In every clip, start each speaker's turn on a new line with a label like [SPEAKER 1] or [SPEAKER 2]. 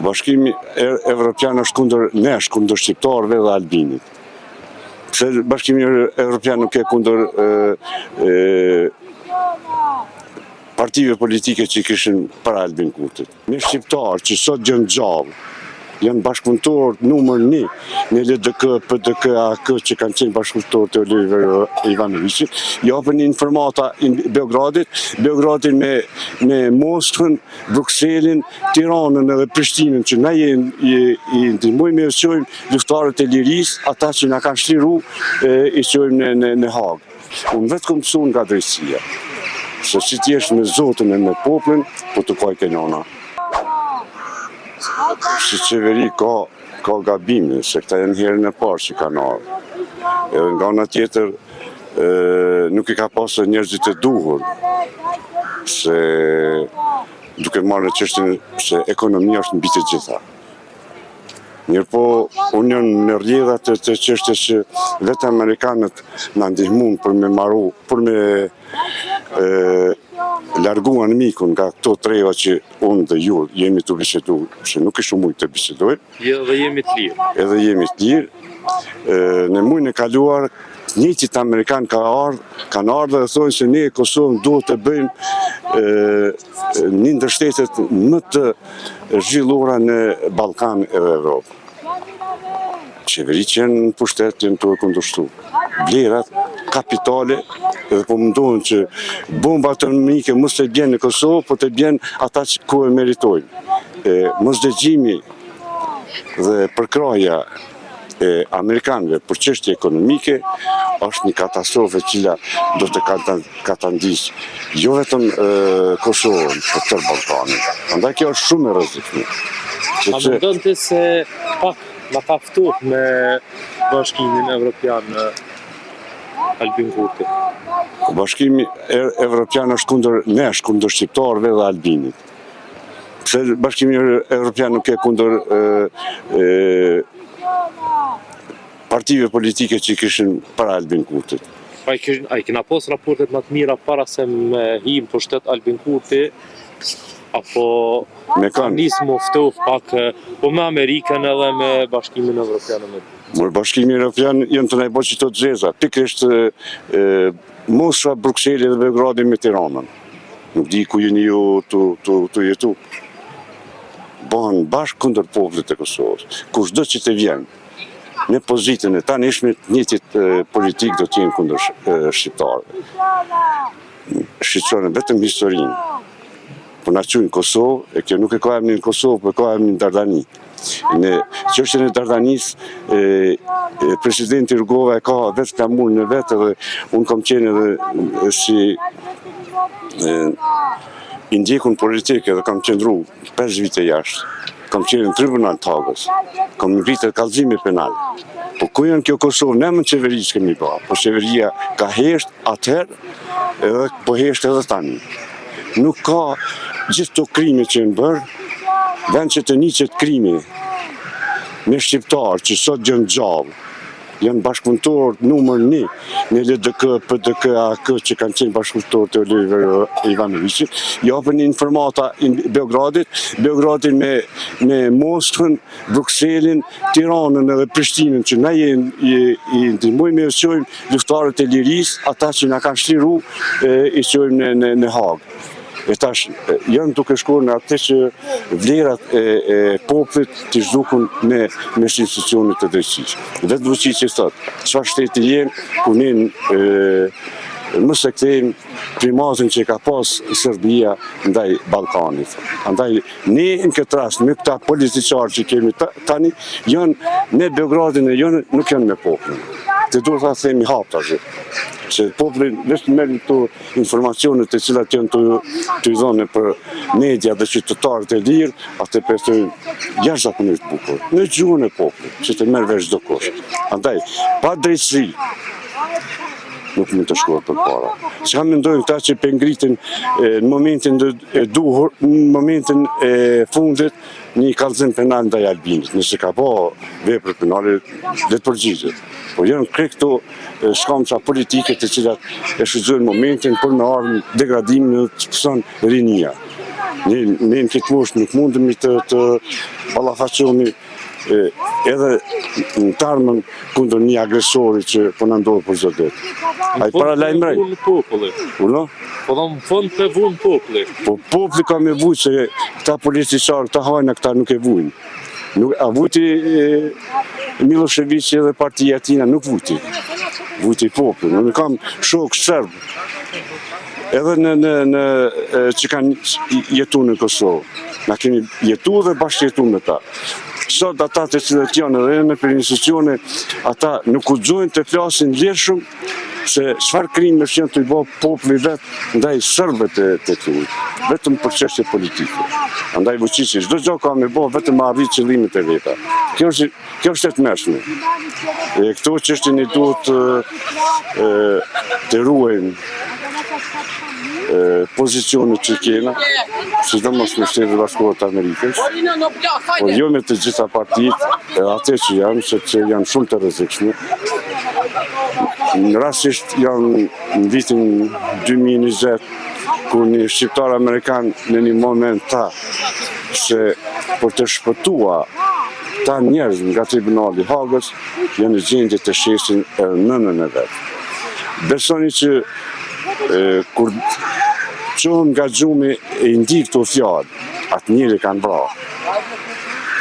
[SPEAKER 1] Po Bashkimi Evropian është kundër nesh, kundër shqiptarëve dhe Albinit. Pse Bashkimi Evropian nuk e kundër e, partive politike që kishin para Albin Kurtit. Ne shqiptarë që sot janë gjallë, janë bashkëpunëtorë numër një në LDK, PDK, AAK që kanë qenë bashkëpunëtorë të Oliver Ivanoviqit, japin informata Beogradit, Beogradin me, me Moskën, Brukselin, Tiranën edhe Prishtinën që na i, i, i ndihmojmë e çojmë luftëtarët e lirisë, ata që na kanë çliru e, i çojmë në, në, në Hagë. Unë vetë kom mësu nga drejtësia, se si t'jesh me Zotin e me popullin, po të kajke nona. Si qeveri ka, ka gabime, se këta janë herën e parë që kanë ardhë. Edhe nga ana tjetër, e, nuk i ka pasur njerëzit e duhur, se duke marrë në çështjen se ekonomia është mbi të gjitha. Mirëpo, unë jam në rrjedhat të, të çështjes që vetë amerikanët na ndihmun për me maru, për me e, largu anmikun nga këto treva që unë dhe ju jemi tu bisedu, se nuk ishum mujtë të bisedojmë.
[SPEAKER 2] Jo, edhe jemi të lirë.
[SPEAKER 1] Edhe jemi të lirë. Në mujin e kaluar, njëjtit amerikan ka ardhë, kanë ardhë dhe thonë se ne Kosovën duhet të bëjmë një ndër shtetet më të zhvilluara në Ballkan edhe Evropë. Qeveritë që janë në pushtet janë tu e kundërshtu. Vlerat kapitale dhe po mundohen që bomba atomike mos të bjen në Kosovë, po të bjen ata që ku e meritojnë. E, mosdëgjimi dhe përkrahja e amerikanëve për çështje ekonomike është një katastrofë e cila do të katandis jo vetëm Kosovën, por tërë Ballkanin. Andaj kjo është shumë e rrezikshme.
[SPEAKER 2] A mendon ti se pak na ka ftoh me Bashkimin Evropian Albin Kurti?
[SPEAKER 1] Po Bashkimi Evropian është kundër nesh, kundër shqiptarëve dhe Albinit. Pse Bashkimi Evropian nuk e kundër e, partive politike që kishin para Albin Kurtit?
[SPEAKER 2] A i kishin, a i kena pas raportet më të mira para se me hi në pushtet Albin Kurti apo
[SPEAKER 1] Me kanë?
[SPEAKER 2] nis mu ftoh pak po me Amerikën edhe me Bashkimin Evropian
[SPEAKER 1] me Mor Bashkimi Evropian janë tu na i bo qito të zeza, pikërisht Moskva, Brukseli dhe Beogradi me Tiranën. Nuk di ku jeni ju tu, tu, tu jetu. Bëhen bashkë kundër popullit të Kosovës. Kushdo që të vjen në pozitën e tanishme, të njëjtit politik do të jenë kundër shqiptarëve. Shqyqonë vetëm historinë. Po na quajnë Kosovë, e kjo nuk e ka emrin Kosovë, po e ka emrin Dardani. Në çështjen e Dardanisë, e, e, presidenti Rugova e ka vetë flamurin e vet edhe unë kam qenë edhe si e, i ndjekun politik edhe kam qëndru 5 vite jashtë. Kam qenë në tribunal të Hagës. Kam ngritë kallëzime penal. Po ku janë kjo Kosovë? Ne më qeverisë kemi ba. Po qeveria ka hesht atëherë edhe po hesht edhe tani. Nuk ka gjithë këto krime që janë bërë, vend që të niqet krimi me shqiptarë që sot janë gjallë, janë bashkëpunëtorë numër një në LDK, PDK, AAK që kanë qenë bashkëpunëtorë të Oliver Ivanoviqit, japin informata Beogradit, Beogradin me, me Moskën, Brukselin, Tiranën edhe Prishtinën që na i, i, i ndihmojmë e çojmë luftëtarët e lirisë, ata që na kanë çliru e, i çojmë në, në, në Hagë. E tash janë duke shkuar në atë që vlerat e, e popullit të zhdukun me me institucionet të drejtësisë. Vetë Vučići thot, çfarë shteti jem, ku ne e, mos e kthejmë primatin që ka pas Serbia ndaj Ballkanit. Andaj ne në këtë rast me këta politiqarë që kemi tani janë me Beogradin e janë nuk janë me popullin. Të duhet ta themi haptazi, se populli veç merr këto informacionet të cilat janë të, të i dhënë për media dhe qytetarët e lirë, atë po e thojnë jashtëzakonisht bukur, në gjuhën e popullit, që të merr vesh çdokush. Andaj, pa drejtësi, nuk mund të shkohet përpara. Çka mendojnë këta që pe ngritin në momentin e duhur, në momentin e fundit, një kallëzim penal ndaj Albinit, nëse ka bo vepër penale, le të përgjigjet. Po janë krejt këto shkamca politike të cilat e shfrytëzojnë momentin për me ardhë në degradimin dhe të pëson rinia. Ne, ne në këtë moshë nuk mundemi të, të ballafaqohemi edhe në të ardhmen kundër një agresori që po na ndodh për çdo ditë. Ai paralajmëroi.
[SPEAKER 2] Në populli.
[SPEAKER 1] Urdhno?
[SPEAKER 2] Po do në fund të vun populli.
[SPEAKER 1] Po populli ka me vujt se këta politiqarë, këta hajna, këta nuk e vujnë. Nuk, a vujti Millosheviqi edhe partia e tina nuk vujti. Vujti populli. Unë kam shokë serbë edhe në, në, në që kanë jetu në Kosovë. Na kemi jetu dhe bashkëjetu me ta. Sot ata të cilët janë edhe nëpër institucione, ata nuk guxojnë të flasin lirshëm se çfarë krimesh janë tu i bo populli vet ndaj serbëve të të tyre, vetëm për çështje politike. Andaj Vučići çdo gjë ka me bo vetëm me arrit qëllimet e veta. Kjo është kjo është e tmerrshme. E këto çështje ne duhet të, të ruajmë pozicionet që kena, sidomos me Shtetet e Bashkuara të Amerikës, por jo me të gjitha partitë, edhe atë që janë, sepse janë shumë të rrezikshme. Në rastisht janë në vitin 2020, kur një shqiptar amerikan në një moment tha se për të shpëtua këta njerëz nga tribunali i Hagës, janë në gjendje të shesin edhe nënën e vet. Besoni që e, kur çohem nga gjumi e i ndi këto fjalë, atë njeri e kanë vra.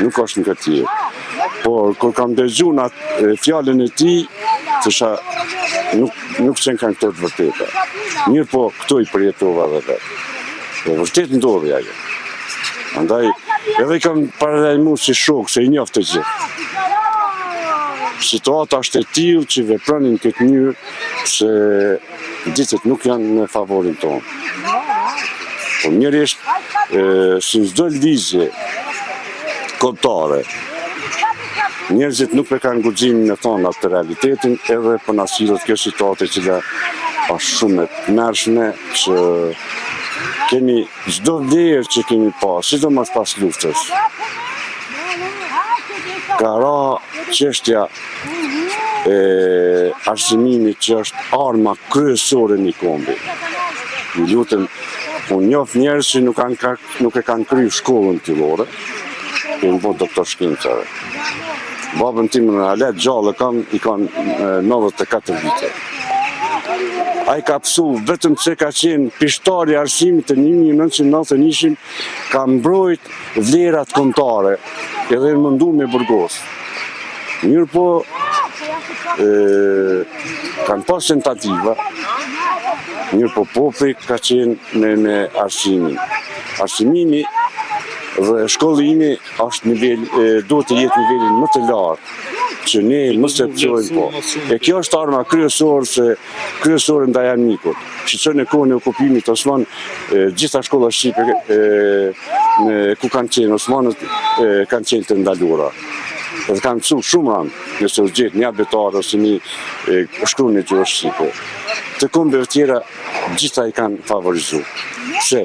[SPEAKER 1] Nuk është në këtë jetë. Por kur kam dëgju në atë fjalën e tij, thosha nuk nuk qenkan këto të vërteta. Mirëpo, këto i përjetova dhe vetë. Dhe vërtet ndodhi ajo. Andaj, edhe i kam paralajmëru si shok, se i njoh të gjithë. Situata është e tillë që veproni në këtë mënyrë se ditët nuk janë në favorin tonë. Po mjerisht, si në çdo lëvizje kombëtare, njerëzit nuk e kanë guximin me thonë atë realitetin edhe po na sillet kjo situatë e cila është shumë e tmerrshme që kemi çdo vlerë që kemi pas, sidomos pas luftës. Ka ra çështja e arsimimit që është arma kryesore e një kombi. Ju lutem, unë njoh njerëz që nuk, kanë, nuk e kanë kry shkollën fillore, janë bo doktor shkencave. Babën tim në alet gjallë kam, i kanë 94 vite. Ai ka pësu vetëm se ka qenë pishtar i arsimit të 1991 ka mbrojt vlerat kombëtare edhe janë mundu me burgos. Mirëpo, e, kanë pas tentativa, mirëpo populli ka qenë me, me arsimin. Arsimimi dhe shkollimi është nivel, e, duhet të jetë nivelin më të lartë që ne mos të pësojmë po. E kjo është arma kryesore se kryesore ndaj armikut. Shikoni në kohën e okupimit osman, gjitha shkollat shqipe në ku kanë qenë osmanët kanë qenë të ndaluara. Dhe kanë pësu shumë rëndë, nëse u gjet një abetare ose një shkruar në gjuhë shqipe. Të kombeve tjera gjitha i kanë favorizu. Pse?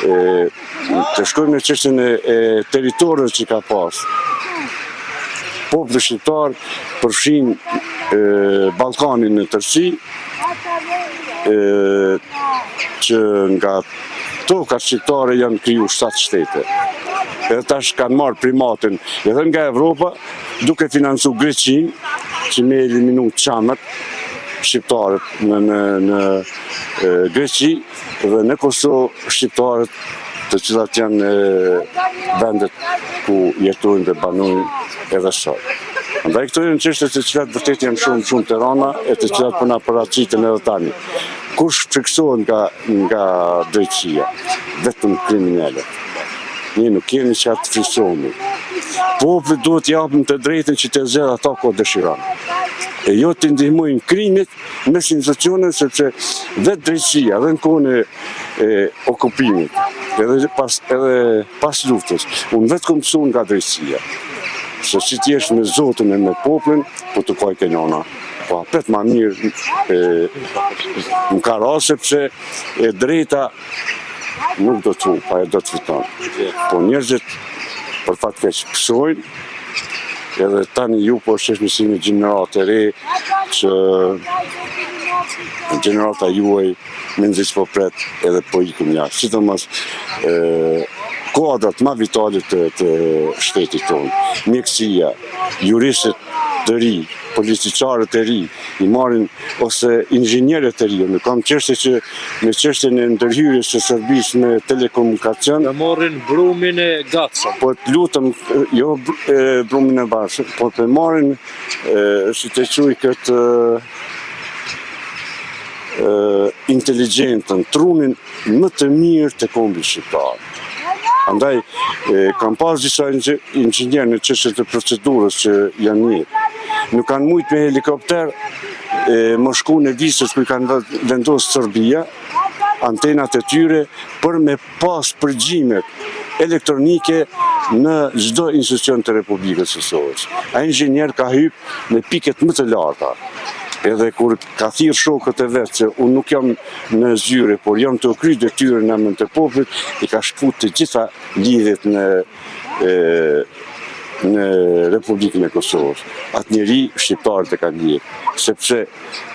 [SPEAKER 1] Të shkojmë në çështjen e, e territoreve që ka pas. Populli shqiptar përfshin e, Ballkanin në tërësi, e, që nga tokat shqiptare janë kriju 7 shtete. Edhe tash kanë marrë primatin edhe nga Evropa, duke financu Greqinë, që me eliminu çamët, shqiptarët në, në, në Greqi dhe në Kosovë shqiptarët të cilat janë vendet ku jetojnë dhe banojnë edhe sot. Andaj këto janë çështje të cilat vërtet janë shumë shumë të rënda e të cilat po na paraqiten edhe tani. Kush frikësohet nga nga drejtësia? Vetëm kriminelët. Ne nuk kemi çka të frikësohemi. Popullit duhet t'i japim të drejtën që të zgjedhë ata ku dëshiron. E jo t'i ndihmojmë krimit me institucione sepse vetë drejtësia edhe në kohën e, e okupimit, edhe pas edhe pas luftës, unë vetë kom mësu nga drejtësia. Se si të jesh me Zotin e me popullin, po të kajke nona. Po apet ma mirë e, më ka ra sepse e drejta nuk do të hup, ajo do të fiton. Po njerëzit për fat keq pësojnë, edhe tani ju po shihni si një gjeneratë e re që Gjenerata juaj mezi po pret edhe po ikin jashtë, sidomos kuadrat ma vitale të, të shtetit tonë. Mjekësia, juristët të ri, politiqarët e ri, i marrin ose inxhinierët e ri. Unë kam çështje që me çështjen e ndërhyrjes së Serbisë në telekomunikacion,
[SPEAKER 2] E marrin brumin e gatshëm.
[SPEAKER 1] Po të lutem, jo brumin e gatshëm, po të marrin, si të quaj këtë inteligjentën, trunin më të mirë të kombit shqiptar. Andaj, kam pas disa inxhinierë në çështje të procedurës që janë mirë. Nuk kanë mujtë me helikopter me shku në viset ku i kanë vendosë Serbia, antenat e tyre, për me pas përgjimet elektronike në çdo institucion të Republikës së Kosovës. Ai inxhinier ka hyp në piket më të larta. Edhe kur ka thirrë shokët e vet që unë nuk jam në zyre, por jam tu kry detyrën në emër të popullit, i ka shkput të gjitha lidhjet në e, në Republikën e Kosovës. Atë njeri shqiptarët e kanë ndjekë, sepse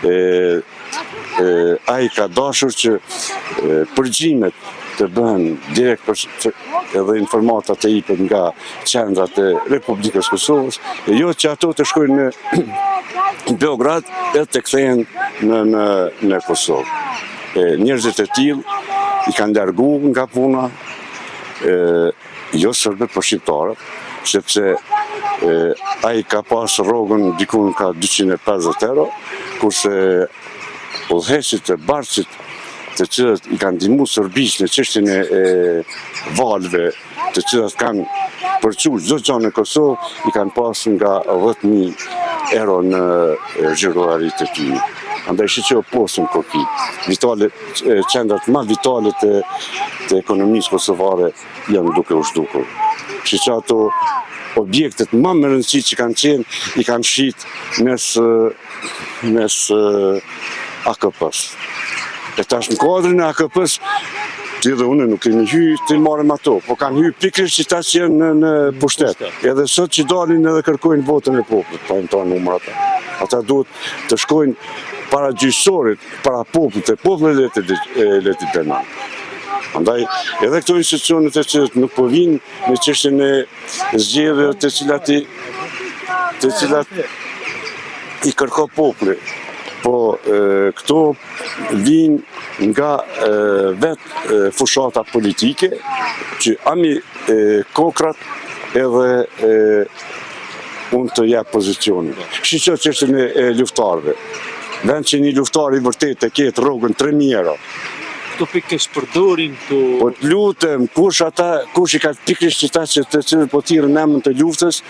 [SPEAKER 1] e, ai ka dashur që përgjimet të bëhen direkt për edhe informatat të jipet nga qendrat e Republikës Kosovës, e jo që ato të shkojnë në Beograd edhe të kthehen në, në, në Kosovë. E, njerëzit e tillë i kanë largu nga puna, e, jo serbët, por shqiptarët, sepse e, ai ka pas rrogën dikun ka 250 euro, kurse udhëheqësit e bartësit të cilët i kanë ndihmu Serbisë në çështjen e, e valëve, të cilat kanë përçu çdo gjë në Kosovë, i kanë pas nga 10.000 euro në xhirollogaritë e tyre. Andaj shiqo postën koki, vitale, qendrat ma vitale të, të ekonomisë kosovare janë duke u zhdukur. Shiqo ato objektet ma me rëndësi që kanë qenë, i kanë shit mes, mes AKP-s. E tash në kuadrin e AKP-s, ti dhe unë nuk kemi hy të marrim ato, po kanë hy pikërisht qita që janë në, në pushtet. Edhe sot që dalin edhe kërkojnë votën e popullit, pa në ta numrat. Ata duhet të shkojnë para gjyqësorit, para popullit, e populli le të le t'i dënon. Andaj, edhe këto institucionet të cilat nuk po vijnë në çështjen e zgjedhjeve të cilat i të cilat i kërko populli, po e, këto vijnë nga e, vetë fushata politike që ami e, kokrat edhe e, unë të jap pozicionin. Shiqo çështjen e, e luftarëve. Vend që një luftar i vërtetë të ketë rrogën 3000 euro.
[SPEAKER 2] Këto po i keqpërdorin këto...
[SPEAKER 1] Po të lutem, kush ata, kush i ka pikërisht qita që të cilët po thirren në emër të luftës,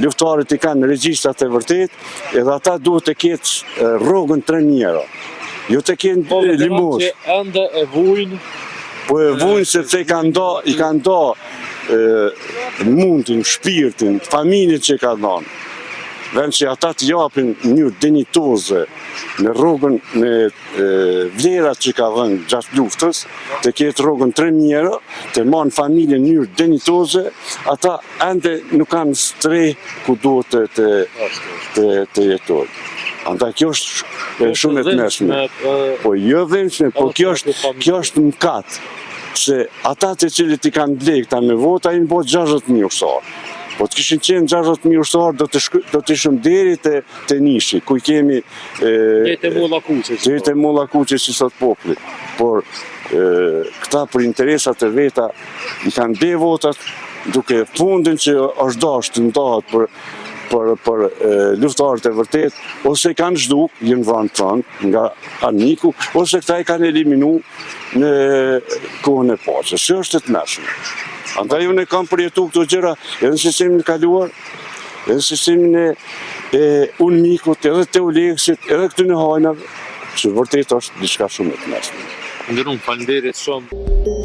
[SPEAKER 1] luftarët i kanë regjistrat e vërtetë, edhe ata duhet të ketë rrogën 3000 euro. Jo të kenë
[SPEAKER 2] po,
[SPEAKER 1] limos.
[SPEAKER 2] Po ende e vujnë.
[SPEAKER 1] Po e vujnë sepse i kanë da, i kanë da mundin, shpirtin, familjen që ka dhanë. Vend që ata të japin në mënyrë dinjitoze në rrogën me vlerat që ka dhënë gjatë luftës, të ketë rrogën 3000 euro, të manë familjen në mënyrë dinjitoze, ata ende nuk kanë strehë ku duhet të, të, të, të jetojnë. Andaj kjo është shumë e tmerrshme. Po jo dhimbshme, po kjo është kjo është mëkat se ata të cilët i kanë ble këta me vota janë bo 60.000 ushtarë. Po të kishin qenë 60.000 ushtarë, do të, shk, do të ishim deri te, te Nishi, ku i kemi...
[SPEAKER 2] Deri te Molla Kuqe.
[SPEAKER 1] Deri te Molla Kuqe, si thotë populli. Por e, këta për interesat e veta i kanë ble votat, duke fundin që është dashtë të ndahet për për për luftëtarët e vërtetë ose i kanë zhduk, janë vranë në front nga armiku, ose këta i kanë eliminu në kohën e paqes. Kjo është e tmerrshme. Andaj unë e kam përjetu këto gjëra edhe në sistemin e kaluar, edhe në sistemin e, e UNMIK-ut, edhe të EULEX-it, edhe këtyne hajnave, që vërtet është diçka shumë e tmerrshme.
[SPEAKER 2] Nderum, faleminderit shumë.